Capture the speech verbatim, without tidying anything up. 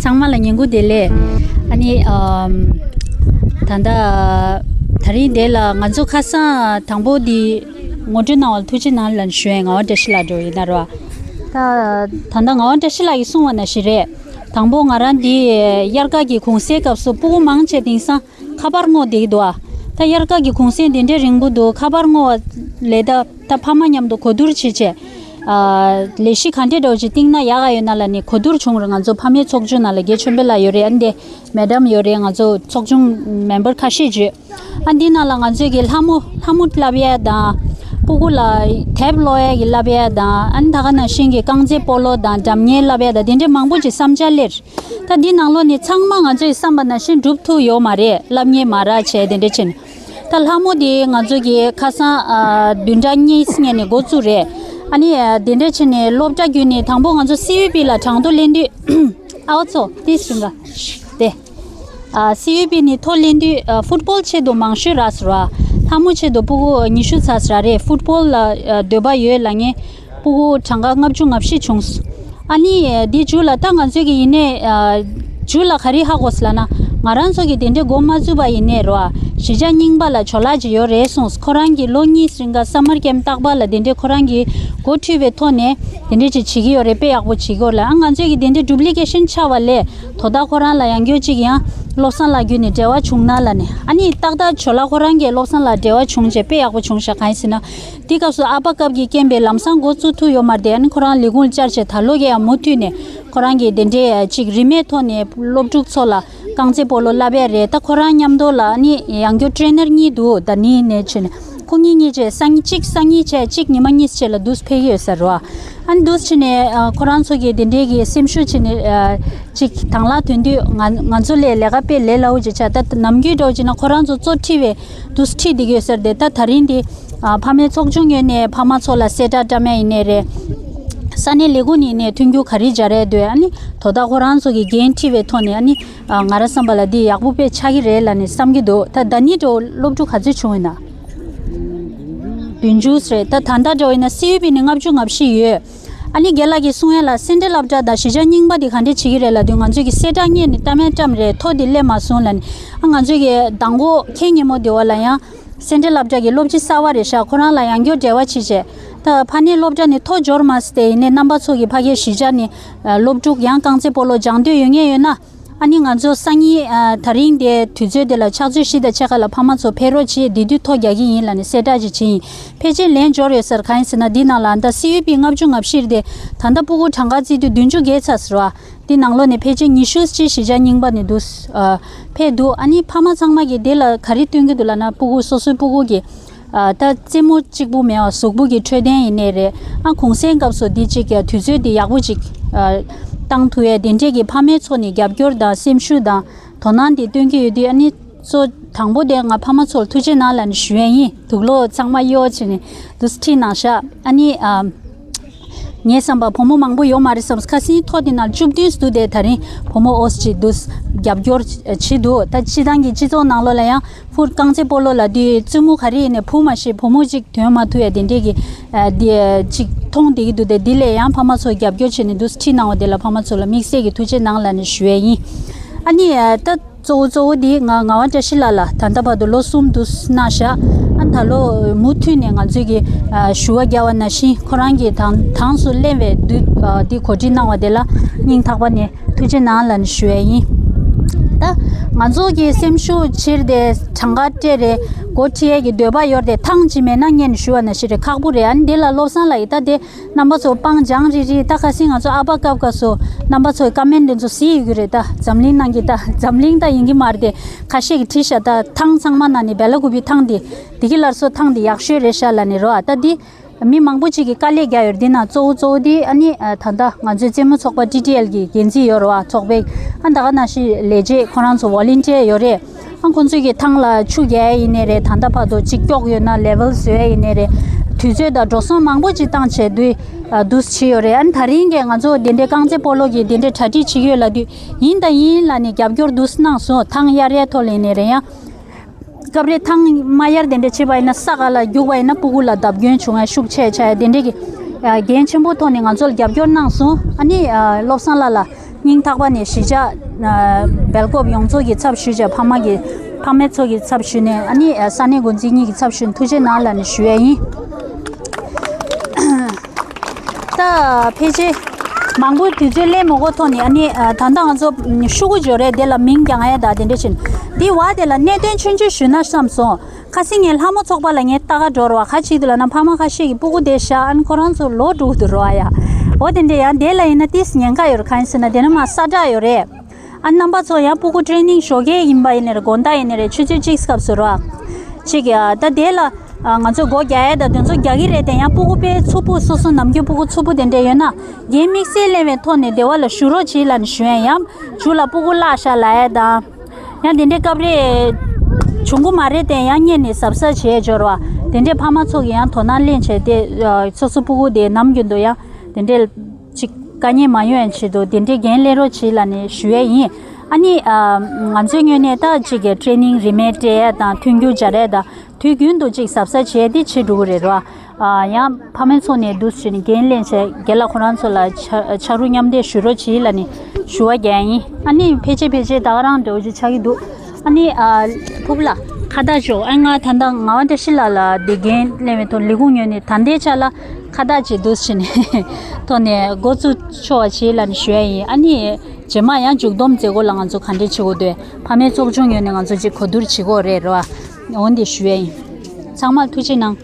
ཚང་མ་ལ་ཉིན་གུང་བདེ་ལེགས། ཨ་ནི་ཨམ། ད་ལྟ་དེ་རིང་འདི་ལ་ང་ཚོ་ཁ་སང་དང་པོ་འདི་ངོ་སྤྲོད་གནང་བ་ལ་ཐུགས་རྗེ་གནང་ལ་ཞུ་ཡས། ངག་དབང་བཀྲ་ཤིས་ལགས་འགྲོ་ཡིན་ན་རོ། ད་ད་ལྟ་ངག་དབང་བཀྲ་ཤིས་ལགས་ཀྱིས་གསུངས་པ་ནང་བཞིན་རེད། དང་པོ་ང་རང་འདི་དབྱར་ཁ་གི་གུང་སེང་སྐབས་སུ་སྤུ་གུ་མང་ཆེ་དེང་སང་ཁ་པར་སྔོག་བསྡད་ཀྱི་འདུག་ཨ། ད་དབྱར་ཁ་གི་གུང་སེང་དེ་འདྲའི་རིང་པོ་འདུག་ཁ་པར་སྔོག་ལས་ད་ད་ཕ་མ་མཉམ་དུ་གོ་བསྡུར་བྱེད་བྱས། ཨ། ལས་གཞི་ག་འདྲས་འདྲ་བོ་ཅིག་བཏིང་ན་ཡག་ག་ཡོད་ན་ལབ་ནས་གོ་བསྡུར་བྱུང་རེད། ང་ཚོ་ཕ་མའི་ཚོགས་ཆུང་ནང་ལ་དགེ་ཆོས་འཕེལ་ལགས་ཡོད་རེད། ཨ་འདི་མེ་ཌམ་ཡོད་རེད། ང་ཚོ་ཚོགས་ཆུང་མེམ་བར་ཁ་ཤས་བརྗོད། ཨ་འདི་ནང་ལ་ང་ཚོས་ཀྱི་ལྷ་མོ་ལྷ་མོ་བསླབ་ཡས་དང་། སྤུ་གུ་ལ་དེབ་ཀློག་ཡས་ཀྱི་བསླབ་ཡས་དང་། ཨ་ནི་ད་ག་ནང་བཞིན་གྱི་རྐང་རྩེད་སྤོ་ལོ་དང་འགྲམ་ངེས་བསླབ་ཡས་དང་དེ་འདྲས་མང་པོ་ཅིག་བསམ་འཆར་སླེབས། ད་འདི་ནང་ལོགས་ནས་ཚང་མ་ང་ཚོས་བསམ་པ་ནང་བཞིན་འགྲུབ་ཐུབ་ཡོད་མ་རེད། བསླབ་ཉེས་མ་རག་བྱས་དེ་འདྲ་བྱས་ནས། ད་ལྷ་མོ་དེ་ང་ཚོ་གི་ཁ་སང་ཨ་བདུན་ཕྲག་གཉིས་སྔོན་ནས་འགོ་བཙུགས་རེད། ཨ་ནི་ཨ་དེ་འདྲ་བྱས་ནས་སློབ་གྲྭ་བརྒྱུད་ནས་དང་པོ་ང་ཚོ་སི་ཡུ་པི་ལ་གྲངས་ཐོ་ལེན་དུས། ཨའོ་ཚོ་དེ་སྲིང་ག་དེ། ཨ་སི་ཡུ་པི་ནས་ཐོ་ལེན་དུས་ཨ་ཕུཊ་སྦོལ་ཆེད་དུ་མང་ཤོས་རག་སོང་ར། ལྷ་མོ་ཆེད་དུ་སྤུ་གུ་ཉི་ཤུ་ཙམ་རག་རེད། ཕུཊ་སྦོལ་ལ་ཨ་འདོད་པ་ཡོད་ལབ་མཁན་སྤུ་གུ་གྲངས་ཀ་ལྔ་བཅུ་ང་བཞི་བྱུང་སོང་། ཨ་ནི་འདི་མཇུག་ལ་ད་ང་ཚོས་ཀྱི་ཡིན་ནའི་ཨ་མཇུག་ལ་ག་རེ་ཧ་གོ་སོང་ལབ་ན། ང་རང་ཚོ་གི་དེ་འདྲའི་འགོ་མ་བཙུགས་པ་ཡིན་ནའི་རོ། གཞིས་ཆགས་རྙིང་པ་ལ་ཇོ་ལགས་ཅིག་ཡོད་རེད་གསུངས། ཁོ་རང་གིས་ལོ་གཉིས་རིང་ག་སམ་མར་ཀེམ་རྟག་པར་ལ་དེ་འདྲའི་ཁོ་རང་གིས་འགོ་ཁྲིད་པའི་ཐོག་ནས་དེ་འདྲའི་ཅིག་བྱེད་ཀྱི་ཡོད་རེད། དཔེ་ཡག་པོ་བྱེད་ཀྱི་ཡོད་ལ། ཨ་ང་ཚོས་ཀྱི་དེ་འདྲའི་ཌུབ་ལི་ཀེ་ཤན་ཆགས་པ་ལས་དོ་བདག་ཁོ་རང་ལ་ཡང་སྐྱར་ཅིག་ཡང་བློ་བཟང་ལགས་བརྒྱུད་ནས་འབྲེལ་བ་བྱུང་ན་ལབ་ནས། ཨ་ནི་ཏག་ཏག་ཇོ་ལགས་ཁོ་རང་གིས་བློ་བཟང་ལགས་འབྲེལ་བ་བྱུང་བྱས་དཔེ་ཡག་པོ་བྱུང་ཤག་གང་ཡིན་ཟེར་ན། དེ་སྐབས་སུ་ཨ་ཕ་སྐབས་ཀྱི་རྐྱེན་པས་ལམ་སང་འགོ་བཙུགས་ཐུབ་ཡོད་མ་རེད། ཨ་ནི་ཁོ་རང་ལས་ཁུངས་བཅར་བྱས་ད་ལོ་གི་ཡང་མུ་མཐུད་ནས་ཁོ་རང་གིས་དེ་འདྲའི་ཅིག་རིན་མེད་ཐོག་ནས་སློབ་ཕྲུག་ཚོ་ལ་རྐང་རྩེད་སྤོ་ལོ་བསླབ་ཡ་རེད། ད་ཁོ་རང་མཉམ་དུ་ལ་ཨ་ནི་ཡང་སྐྱར་ཊེ་ནར་གཉིས་འདུག་ད་ནི་ནས་བྱས་ནས་ཁོ་གཉིས་གཉིས་བྱས་སང་ཉིན་གཅིག་སང་ཉིན་བྱས་གཅིག་ཉི་མ་གཉིས་བྱས་ལ་འདུག་ཕེབས་ཀྱི་ཡོད་ས་རེད་བ། ཨ་ནི་འདུག་བྱས་ནས་ཁོ་རང་ཚོ་གིས་དེ་འདྲའི་གི་སེམས་ཤུགས་བྱས་ནས་ཅིག་དང་བླངས་དོན་དུས་ང་ང་ཚོ་ལས་ལས་ཀ་དཔེ་ལས་སླ་བོ་ཅིག་ཆགས། ད་ནམ་རྒྱུན་འདྲ་བོ་བྱས་ན་ཁོ་རང་ཚོ་གཙོ་ཁྲིད་པའི་འདུག་ཁྲིད་བསྡད་ཀྱི་ཡོད་ས་རེད། ད་ད་རིང་འདི་ཨ་ཕ་མའི་ཚོགས་ཆུང་ངོས་ནས་ཕ་མ་ཚོ་ལ་གསལ་བསྒྲགས་བཀྲམ་ཡ་ཡིན་ནའི་རེད། ས་གནས་ལས་ཁུངས་ནས་ནས་མཐུན་འགྱུར་ག་རེ་སྦྱར་ཡ་འདུག་ཨ་ནི་དོ་བདག་ཁོ་རང་ཚོ་གི་འགན་འཁྲི་བའི་ཐོག་ནས་ཨ་ནི་ཨ་ང་རང་བསམ་པ་ལ་འདི་ཡག་པོ་དཔེ་ཆགས་ཀྱི་རེད་ལབ་ནས་བསམ་གྱི་འདུག་ད་ད་ནི་འགྲོ་སློབ་ཕྲུག་ག་ཚོད་བྱུང་ཡོད་ན། བདུན་ཅུ་རེད། ད་ད་ལྟ་འགྲོ་ཡིན་ན་སི་ཡུ་པི་ནས་ལྔ་བཅུ་ང་བཞི་ཡོད། ཨ་ནི་རྒན་ལགས་ཀྱིས་གསུང་ཡ་ལ་སེ་འབྲས་སློབ་གྲྭ་དང་གཞིས་ཆགས་རྙིང་པ་འདི་ག་འདྲས་བྱེད་ཀྱི་རེད་ལབ་དུས་ང་ཚོས་ཀྱི་གསལ་བསྒྲགས་སྔོན་ནས་བཀྲམ་ཡ་བཀྲམ་རེད། ཐོ་འདི་སླེབས་མ་སོང་ལབ་ནས། ཨ་ང་ཚོས་ཀྱི་མདང་དགོང་ཁེ་ཉིན་མོ་འདི་བ་ལ་ཡང་། སེ་འབྲས་སློབ་གྲྭ་གི་སློབ་སྤྱི་གསར་པ་རེད་ཤག་ཁོ་རང་ལ་ཡང་བསྐྱར་འབྲེལ་བ་བྱས་བྱས། ད་ཕ་ནས་སློབ་གྲྭ་ནས་ཐོ་འབྱོར་མ་སོང་སྟེ་ཡིན་ནའི་རྣམ་པ་ཚོ་གི་ཕ་གིའི་གཞིས་ཆགས་ནས་སློབ་ཕྲུག་ཡང་རྐང་རྩེད་སྤོ་ལོ་སྦྱང་འདོད་ཡོད་མཁན་ཡོད་ན། ཨ་ནི་ང་ཚོ་སང་ཉིན་ཨ་ད་རིང་དེ་དུས་ཚོད་དེ་ལ་ཕྱག་ཚོད་བཞི་དང་ཕྱེད་ཀ་ལ་ཕ་མ་ཚོ་ཕེབས་རོགས་བྱེད། དེ་དུས་ཐོ་རྒྱག་གི་ཡིན་ལབ་ནས་གསལ་བསྒྲགས་ཅིག་བྱས་ཡིན། ཕལ་ཆེར་ལན་འབྱོར་ཡོད་ས་རེད། གང་ཡིན་ཟེར་ན་འདི་ནང་ལ་ད་སི་ཡུ་པི་ལྔ་བཅུ་ང་བཞི་རེད་དེ། ད་ལྟ་སྤུ་གུ་གྲངས་ཀ་བརྩིས་དུས་བདུན་ཅུ་བརྒལ་ཚར་ཟེར་བ། འདི་ནང་ལོགས་ནས་ཕལ་ཆེར་ཉི་ཤུ་ཅིག་གཞིས་ཆགས་རྙིང་པ་ནས་འདུག་ཨ་ཕེབས་འདུག་ཨ་ནི་ཕ་མ་ཚང་མ་གིས་འདི་ལ་ག་རེ་སྟོན་གྱི་འདུག་ལབ་ན། སྤུ་གུ་སོ་སོའི་སྤུ་གུ་གི་ཨ་ད་རྩེད་མོ་གཅིག་པུ་མེད་པ་གཟུགས་པོ་གི་འཕྲོད་བསྟེན་ཡིན་ནའི་རེད། ཨ་གུང་སེང་སྐབས་སུ་འདི་གཅིག་གི་དུས་ཚོད་འདི་ཡག་པོ་ཅིག་ཨ་བཏང་ཐུབ་ཡས་དེ་འདྲས་ཀྱི་ཕ་མའི་ཚོ་ནས་རྒྱབ་སྐྱོར་དང་སེམས་ཤུགས་དང་དོ་སྣང་འདི་སྟོན་གྱི་ཡོད་དུས། ཨ་ནི་གཙོ་དང་པོ་དེ་ང་ཕ་མ་ཚོར་ཐུགས་རྗེ་གནང་ལབ་ནས་ཞུ་ཡས་ཡིན། དུག་ལོག་ཚང་མ་གཡོག་བྱས་ནས་འདུག་ཁྲིད་གནང་ཤག་ཨ་ནི་ཨ། ངའི་བསམ་པ་བུ་མོ་མང་པོ་ཡོད་མ་རེད་བསམ། ཁ་སང་ཐོ་དེ་ནང་བཅུ་བདུན་འདུག་དེ་ད་རིང་བུ་མོ་ཨོས་ཅིག་འདུག་རྒྱབ་སྐྱོར་བྱེད་འདུག་ད་སྤྱི་བཏང་གི་སྤྱི་ཚོགས་ནང་ལོགས་ལ་ཡང་ཕུར་རྐང་རྩེད་སྤོ་ལོ་ལབ་དུས་བཙུན་མོ་ག་རེ་ཡིན་ནའི་བུ་མ་ཤེས། བུ་མོ་གཅིག་ཐོན་མ་ཐུབ་ཡ་དེ་འདྲས་ཀྱི་ཨ་དེ་གཅིག་མཐོང་བསྡད་ཀྱི་འདུག་དེ་འདི་ལས་ཡང་ཕ་མ་ཚོ་རྒྱབ་སྐྱོར་བྱས་ནས་འདུག་ཁྲིད་གནང་བ་དེ་ལ་ཕ་མ་ཚོ་ལ་དམིགས་བསལ་གྱི་ཐུགས་རྗེ་གནང་ལབ་ནས་ཞུ་ཡས་ཡིན། ཨ་ནི་ཨ་ད། གཙོ་བོ་གཙོ་བོ་འདི་ང་ངག་དབང་བཀྲ་ཤིས་ལགས་ལ་ད་ལྟ་བར་དུ་ལོ་གསུམ་དུ་གནང་བཞག་ཨ་ད་ལོ་མུ་མཐུད་ནས་ང་ཚོས་ཀྱི་ཨ་ཞུ་བ་རྒྱག་པ་ནང་བཞིན་ཁོ་རང་གིས་དང་དང་སུ་གླེང་བའི་དུས་ཨ་འདི་གོ་སྒྲིག་གནང་བ་དེ་ལ་སྙིང་ཐག་པ་ནས་ཐུགས་རྗེ་གནང་ལབ་ནས་ཞུ་ཡས་ཡིན། ད་ང་ཚོ་གི་སེམས་ཤུགས་ཆེར་དེ་གྲངས་ཀ་སྤྲད་རེད། འགོ་ཁྲིད་ཡས་ཀྱི་འདོད་པ་ཡོད་རེད། ཐང་ཅིག་མེད་ན་སྔོན་ནས་ཞུ་བ་ནང་བཞིན་རེད། ཁག་པོ་རེད། ཨ་ནི་འདི་ལ་བློ་བཟང་ལགས་ཡིས་ད་དེ། རྣམ་པ་ཚོ་སྤང་སྦྱང་རིག་རིག་ད་ཁ་སང་ང་ཚོ་ཨ་ཕ་སྐབས་སྐབས་སུ་རྣམ་པ་ཚོའི་ཀ་མེན་དེ་ཚོ་གཟིགས་ཡོད་ཀྱི་རེད། ད་འཛམ་གླིང་ནང་གི་ད་འཛམ་གླིང་ད་ཡིན་གྱི་མ་རེད་དེ། ཁ་ཤས་ཀྱིས་བྲིས་ཤག་ད་ཐང་ཚང་མ་ནང་ནས་བེ་ལ་ཀུ་པི་ཐང་འདི་བདེ་སྐྱིད་སླར་གསོ་ཐང་འདི་ཡག་ཤོས་རེད་ཤག་ལབ་ནས་རོ། ཨ་ད་འདི་མི་མང་པོ་ཅིག་གིས་དཀའ་ལས་རྒྱག་ཡོད་རེད། འདི་ནང་གཙོ་བོ་གཙོ་བོ་འདི་ཨ་ནི་ད་ལྟ་ང་ཚོའི་རྩེད་མོ་ཚོགས་པ་ཊི་ཊི་ཨེལ་གྱི་འགན་འཛིན་ཡོད་རེད་བ། ཚོགས་པའི་ཨ་ད་ག་ནང་བཞིན་ལས་བྱེད་ཁོ་རང་ཚོ་ཝོ་ལན་ཊི་ཡར་ཡོད་རེད། ཨ་ཁོང་ཚོས་ཀྱི་ཐང་ལ་ཆུ་རྒྱག་ཡ་ཡིན་ནའི་རེད། ད་ལྟ་བར་དུ་ཅིག་སྐྱོག་ཡོད་ན་ལེ་ཝལ་བཟོ་ཡ་ཡིན་ནའི་རེད། དུས་ཚོད་དང་འགྲོ་སོང་མང་པོ་ཅིག་བཏང་བྱས་དུས་ཨ་འདུག་སེ་བྱས་ཡོད་རེད། ཨ་ནི་ད་རིང་གི་ང་ཚོ་དེ་འདྲའི་རྐང་རྩེད་སྤོ་ལོ་གི་དེ་འདྲའི་གྲ་སྒྲིག་བྱེད་ཀྱི་ཡོད་ལབ་དུས་ཡིན་དང་ཡིན་ལབ་ནས་རྒྱབ་སྐྱོར་འདུག་སེ་གནང་སོང་། ཐང་གཡར་ཡའི་ཐོག་ལ་ཡིན་ནའི་རེད། ཡང་སྐབས་རེ་ཐང་མ་གཡར་དེ་འདྲ་བྱས་པ་ཡིན་ན་ས་ག་ལ་རྒྱུག་པ་ཡིན་ན་སྤུ་གུ་ལ་བརྡབ་སྐྱོན་བྱུང་ཡ་ཤུགས་ཆེ་ཆགས་ཡ་དེ་འདྲའི་གི་ཨ་འགན་ཆེན་པོ་ཐོག་ནས་ང་ཚོ་ལ་རྒྱབ་སྐྱོར་གནང་སོང་། ཨ་ནི་ཨ་བློ་བཟང་ལགས་ལ། སྙིང་ཐག་པ་ནས་གཞིས་ཆགས་སྦེལ་ཀོབ་ཡོངས་རྫོགས་ཀྱི་ཚབ་ཞུས་བྱས་ཕ་མ་གི་ཕ་མའི་ཚོ་གི་ཚབ་ཞུས་ནས་ཨ་ནི་ས་གནས་འགོ་འཛིན་གཉིས་ཀྱི་ཚབ་ཞུས་ནས་ཐུགས་རྗེ་གནང་ལབ་ནས་ཞུ་ཡས་ཡིན། ད་ཕལ་ཆེར་མང་པོ་དུས་ཚོད་ལེན་མ་དགོས་ཐོག་ནས་ཨ་ནི་ད་ལྟ་ང་ཚོ་ཤོག་གུ་འབྱོར་རེད། དེ་ལ་མིང་རྒྱག་ཡས་དང་དེ་འདྲ་བྱས་ནས་འདི་བ་དེ་ལ་གནད་དོན་ཆུང་ཆུང་ཞུས་ན་བསམ་སོང་། ཁ་སང་ངས་ལྷ་མོ་ཚོགས་པ་ལ་ངས་ལྟ་ག་འགྲོ་རོགས་ཁ་ཅིག་ཏུ་ལབ་ན་ཕ་མ་ཁ་ཤས་ཀྱིས་སྤུ་གུ་དེ་བཞག་ཨ་ནི་ཁོ་རང་ཚོ་ལོག་འགྲོ་གི་འདུག་རོགས་ཡ། འོ་དེ་འདྲ་ཡང་དེ་ལ་ཡིན་ན་ཏིས་ཉེན་ཁ་ཡོད་རེད། གང་ཡིན་ཟེར་ན་དེ་ནི་མ་ས་བསྒྲགས་ཡོད་རེད། ཨ་རྣམ་པ་ཚོ་ཡང་སྤུ་གུ་ཊི་རེ་ནིང་ཞོགས་ཀས་ཡིན་པ་ཡིན་ནི་རེད། དགོང་དག་ཡིན་ནི་རེད། ཆུ་ཚོད་གཅིག་སྐབས་སུ་རོགས་ཅིག་ཡ། ད་དེ་ལ་ང་ཚོས་སྒོ་རྒྱག་ཡས་དང་དེ་ཚོ་རྒྱག་གི་རེད། དེ་ཡང་སྤུ་གུ་དཔེ་རྩུབ་པོ་སོ་སོ་ནམ་རྒྱུན་སྤུ་གུ་རྩུབ་པོ་དེ་འདྲ་ཡོད་ན་འགན་དམིགས་བསལ་ལེན་པའི་ཐོག་ནས་སྡེ་བ་ལ་ཞུ་རོགས་བྱེད་ལབ་ནས་ཞུ་ཡས་ཡང་མཇུག་ལ་སྤུ་གུ་བརླག་ཤག་ལབ་ཡས་དང་། ཡང་དེ་འདྲའི་སྐབས་རེ་བྱུང་གི་མ་རེད་དེ་ཡང་སྔོན་ནས་གཟབ་གཟབ་བྱས་འབྱོར་བ་དེ་འདྲའི་ཕ་མ་ཚོ་གིས་ཡང་དོ་སྣང་ལེན་བྱས་ཏེ་སོ་སོ་སྤུ་གུ་དེ་ནམ་རྒྱུན་དུ་ཡང་དེ་འདྲའི་ཅིག་དཀའ་ངལ་མ་ཡོང་ཡང་ཆེད་དུ་དེ་འདྲའི་འགན་ལེན་རོགས་བྱེད་ལབ་ནས་ཞུ་ཡས་ཡིན། ཨ་ནི་ང་ཚོའི་ངོས་ནས་ད་ཅིག་གི་ཊི་རེ་ནིང་རིན་མེད་སྤྲད་ཡས་དང་མཐུན་འགྱུར་སྦྱར་ཡས་དང་དུས་རྒྱུན་དུ་ཅིག་གཟབ་གཟབ་བྱས་ཏེ་བྱེད་འགྲོ་གི་རེད་རོ། ཡང་ཕ་མའི་ཚོ་ནས་འདུག་ཟེར་ནས་འགན་ལེན་བྱས་རྒན་ལགས་ཁོ་རང་ཚོ་ལ་ཕྱག་ཕྱག་རོགས་མཉམ་འདེགས་ཞུ་རོགས་བྱེད་ལབ་ནས་ཞུ་བ་རྒྱག་ཡིན། ཨ་ནི་ཕལ་ཆེར་ཕལ་ཆེར་ད་ག་རང་འདྲ་བོ་ཅིག་ཆགས་ཀྱི་འདུག་ཨ་ནི་ཕུབ་ལ་ཁ་བརྡ་ཅོག་ཨ་ང་ད་ལྟ་ང་བ་བཀྲ་ཤིས་ལགས་ལ་འདི་འགན་ལེན་པའི་ཐོག་ལས་ཁུངས་ངོས་ནས་ད་ལྟའི་ཆ་ལ་ཁ་བརྡ་བྱེད་འདུག་ཟེར་ནས་ཐོག་ནས་འགོ་བཙུགས་ཆོག་པ་བྱེད་ལབ་ནས་ཞུ་ཡ་ཡིན། ཨ་ནི་རྗེས་མ་ཡང་མཇུག་བསྡོམས་མཛད་སྒོ་ལ་ང་ཚོ་ག་འདྲས་བྱེད་དགོས་འདུག་ཕ་མའི་ཚོགས་ཆུང་ངོས་ནས་ང་ཚོ་ཅིག་གོ་བསྡུར་བྱེད་དགོས་རེད་རོ། འོན་ཏེ་ཞུ་ཡ་ཡིན། ཚང་མར་ཐུགས་རྗེ་གནང་།